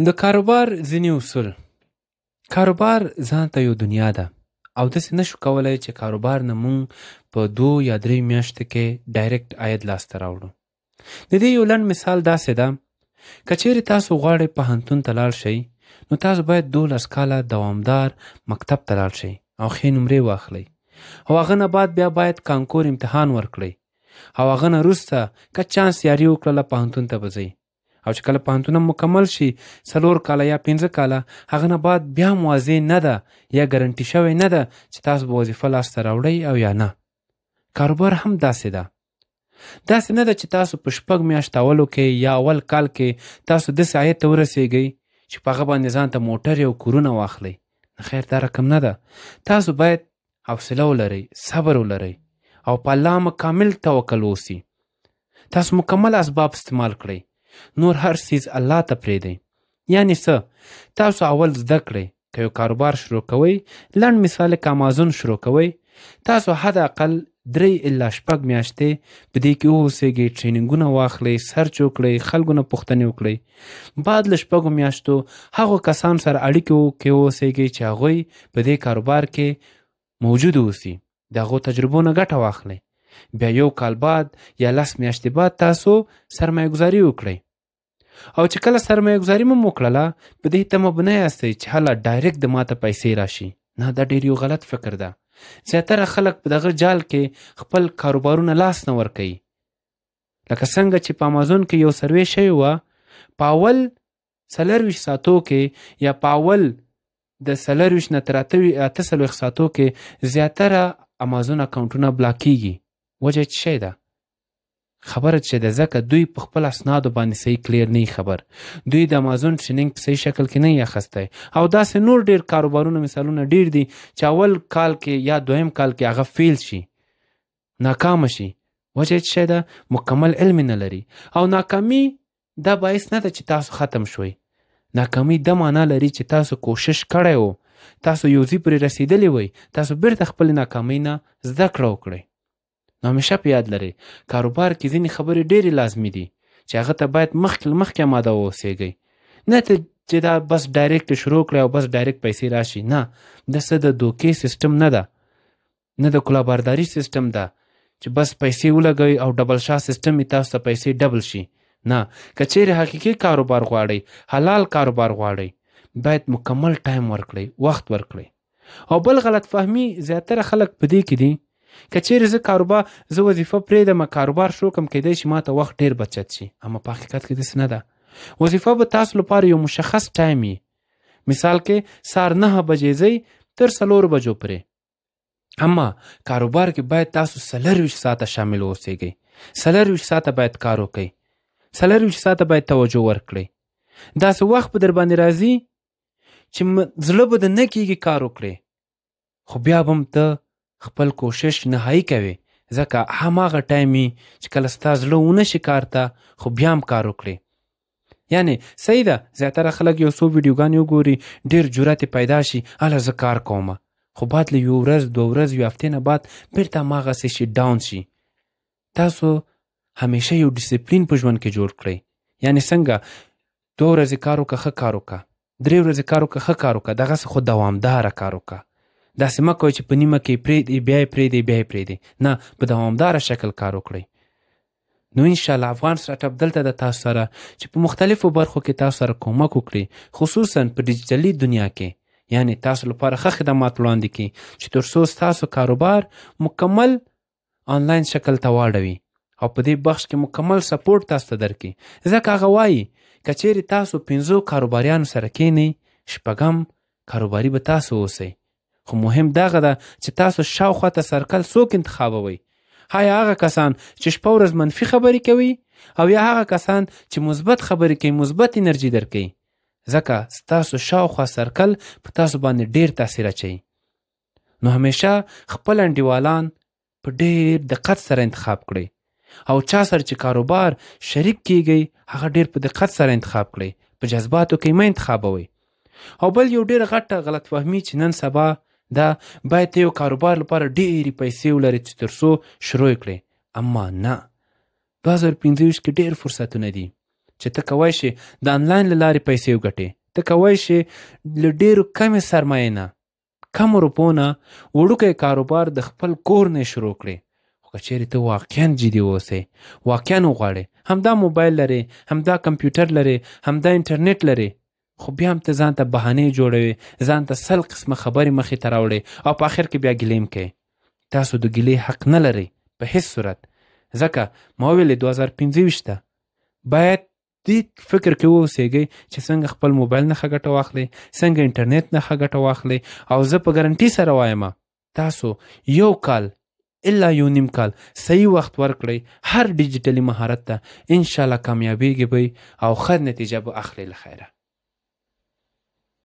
د کاروبار ځینې اصول. کاروبار ځان ته یو دنیا ده او داسې نشو کولای چې کاروبار نه مونږ په 2 یا 3 میاشتو کې direct عاید لاسته راوړو. د دې یو لنډ مثال داسې ده: که چیرې تاسو غواړئ پوهنتون ته لاړ شئ، نو تاسو باید 12 کاله دوامدار مکتب ته لاړ شئ او ښې نمرې واخلئ، او هغه نه بعد بیا باید کانکور امتحان ورکړئ، او هغه نه وروسته که چانس یاري وکړله، پوهنتون ته به ځئ. او چې کله پوهنتون هم مکمل شي، 4 کاله یا 5 کاله، هغه نه بعد بیا هم واضح نه ده یا ګارنټي شوی نه ده چې تاسو به وظیفه لاسته راوړئ او یا نه. کاروبار هم داسې ده. داسې نه ده چې تاسو په 6 میاشتو اولو کې یا اول کال کې تاسو داسې عاید ته ورسیږئ چې په هغه باندې ځان ته موټر او کورونه واخلئ. نه خیر، دا رقم نه ده. تاسو باید حوصله ولرئ، صبر ولرئ او په الله مکمل توکل اوسئ. تاسو مکمل اسباب استعمال کړئ، نور هر څیز الله ته پرېږدئ. یعنی څه؟ تاسو اول زده کړئ. که یو کاروبار شروع کوئ، لنډ مثال، که امازون شروع کوئ، تاسو حد اقل 3 الی 6 میاشتې په دې کې واوسیږئ، ټریننګونه واخلئ، search وکړئ، خلکو نه پوښتنې وکړئ. بعد له 6 میاشتو هغو کسان سره اړیکو کې واوسیږئ چې هغوی په دې کاروبار کې موجود اوسي، د هغو تجربو نه ګټه واخلئ. بیا یو کال بعد یا 10 میاشتې بعد تاسو سرمایه ګذاري وکړئ. او چې کله سرمایه ګذاري مو وکړله، په دې تمه به نه یاستئ چې هله direct د ماته پیسې راشي. نه، دا ډېر یو غلط فکر ده. زیاتره خلک په دغه جال کې خپل کاروبارونه لاس نه ورکوي. لکه څنګه چې په امازون کې یو سروې شوې وه، په اول 24 ساعتو کې یا په اول د 24 نه تر 48 ساعتو کې زیاتره امازون اکاونټونه block کیږي. وجه څه شی ده؟ خبره چې ده، ځکه دوی په خپل اسنادو باندې صحیح clear نه خبر، دوی د امازون training په صحیح شکل کې نه اخیستی. او داسې نور ډیر کاروبارونه مثالونه ډیر دي چې اول کال کې یا دویم کال کې هغه fail شي، ناکام شي. وجه څه ده؟ مکمل علم نه لري. او ناکامي دا باعث نه ده چې تاسو ختم شوئ. ناکامي دا معنا لري چې تاسو کوشش کړی و، تاسو یو ځای پرې رسېدلی وئ، تاسو بیرته خپلې ناکامۍ نه زده کړه وکړئ. نو همیشه په یاد لرئ، کاروبار کې ځینې خبرې ډېرې لازمي دي چې هغه ته باید مخکې له مخکې اماده واوسېږئ، نه ته چې دا بس direct شروع کړئ او بس direct پیسې راشي. نه، د څه د دوکې سیستم نه ده، نه د کلابرداري سیستم ده چې بس پیسې ولګوئ او double شا سیستم یې تاسو ته پیسې double شي. نه، که چیرې حقیقي کاروبار غواړئ، حلال کاروبار غواړئ، باید مکمل time ورکړئ، وخت ورکړئ. او بل غلط فهمي زیاتره خلک په دې کې دي: که چیرې زه کاروبار، زه وظیفه پرېږدم، کاروبار شروع کړم، کیدای شي ماته وخت ډیر بچت شي. اما په حقیقت کې داسې نه ده. وظیفه به تاسو لپاره یو مشخص time وي، مثال کې سهار 9 بجې ځئ تر 4 بجو پورې. اما کاروبار کې باید تاسو 24 ساعته شامل اوسئ، 24 ساعته باید کار وکړئ، 24 ساعته باید توجه ورکړئ. داسې وخت به در باندې راځي چې زړه به د نه کیږي کار وکړي، خو بیا به هم ته خپل کوشش نهایی کوې، ځکه هماغه time چې کله ستا زړه ونه شي کار ته، خو بیا هم کار وکړي. یعنی صحیح ده، زیاتره خلک یو څو ویډیوګانې وګوري، ډېر جرأت یې پیدا شي، هله زه کار کوم، خو بعد له یو ورځ، 2 ورځ، یو هفتې نه بعد بیرته هماغسې شي، down شي. تاسو همیشه یو ډیسپلین په ژوند کې جوړ کړئ. یعنی څنګه؟ 2 ورځې کار وکړه، ښه کار وکړه، 3 ورځې کار وکړه، ښه کار وکړه، دغسې خو دوامداره کار وکړه. داسې مه کوئ چې په نیمه کې پرېږدي، بیا یې پرېږدي، بیا یې پرېږدي. نه، په دوامداره شکل کار وکړئ. نو انشاءالله افغان سټارټ دلته د تاسو سره چې په مختلفو برخو کې تاسو سره کومک وکړي، خصوصا په ډیجیټلي دنیا کې، یعنی تاسو لپاره ښه خدمات وړاندې کړي چې تر څو ستاسو کاروبار مکمل آنلاین شکل ته واړوي او په دې بخش کې مکمل support تاسو ته درکړي. ځکه هغه وایي، که چیرې تاسو پنځو کاروباریانو سره کینئ، شپږم کاروباري به تاسو اوسئ. خو مهم دغه ده چې تاسو شاوخوا ته circle څوک انتخابوئ. آیا هغه کسان چې شپه ورځ منفي خبرې کوي او یا هغه کسان چې مثبت خبرې کوي، مثبت انرژي درکوي؟ ځکه ستاسو شاوخوا circle په تاسو باندې ډیر تاثیر اچوي. نو همیشه خپل انډیوالان په ډیر دقت سره انتخاب کړئ، او چا سره چې کاروبار شریک کیږئ، هغه ډیر په دقت سره انتخاب کړئ، په جذباتو کې مه انتخابوئ. او بل یو ډیر غټه غلط فهمي چې نن سبا دا باید ته یو کاروبار لپاره ډېرې پیسې ولرې چې تر څو شروع کړې. اما نه، 2025 کې ډېر فرصتونه دي. چې ته کوای شې د انلاین له لارې پیسې وګټې، ته کوای شې له ډېرو کمې سرمایې نه، کمو روپو نه وړوکی کاروبار د خپل کور نه شروع کړې. خو که چیرې ته واقعا جدي اوسې، واقعا وغواړې، همدا موبایل لرې، همدا کمپیوټر لرې، همدا انټرنیټ لرې، خو بیا هم ته ځان ته بهانې جوړوې، ځان ته 100 قسمه خبرې مخې ته راوړې او په آخر کې بیا ګیلې هم کوې. تاسو د ګیلې حق نه لرئ په هیڅ صورت، ځکه ما ویلې 2025 ته باید دې فکر کې واوسېږئ چې څنګه خپل موبایل نه ښه ګټه واخلئ، څنګه انټرنیټ نه ښه ګټه واخلئ. او زه په ګارنټي سره وایم تاسو یو کال الا 1.5 کال صحیح وخت ورکړئ هر ډیجیټلي مهارت ته، انشاءالله کامیابیږي به او ښه نتیجه به اخلئ له خیره.